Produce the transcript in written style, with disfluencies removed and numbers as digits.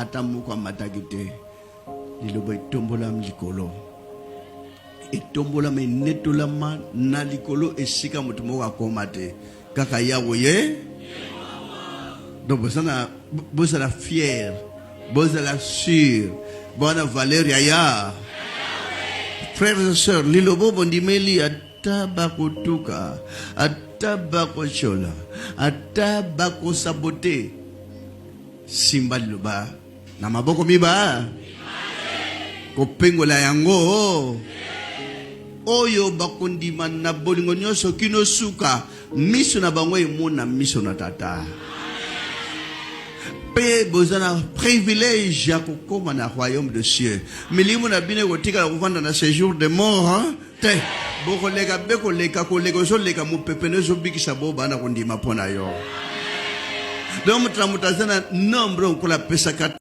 Ata moko amataki te. Liloba etombolami likolo, etombolama, enetolama na likolo esika moto moko akoma te, kaka Yawe ye. Donc bozala, bozala fier, bozala sur, bwana valeur ya ya frères et sœurs. Liloba bondimeli, ata bakotuka, ata bakotyola, ata bakosabote, simba liloba na maboko miba, kopengola yango. Oyo bakondima na bolingo nyonso kino suka, miso na bango emona miso na Tata, mpe boza na privilège ya kokóma na royaume de cieux. Milimo na bino ekotikala kovanda na séjour de mort te. Bokoleka be koleka, koleka ozoleka, mopepe no ezobikisa bo bana kondima mpo na yo. Donc moto na moto aza na nombre oyo Nkolo apesaka.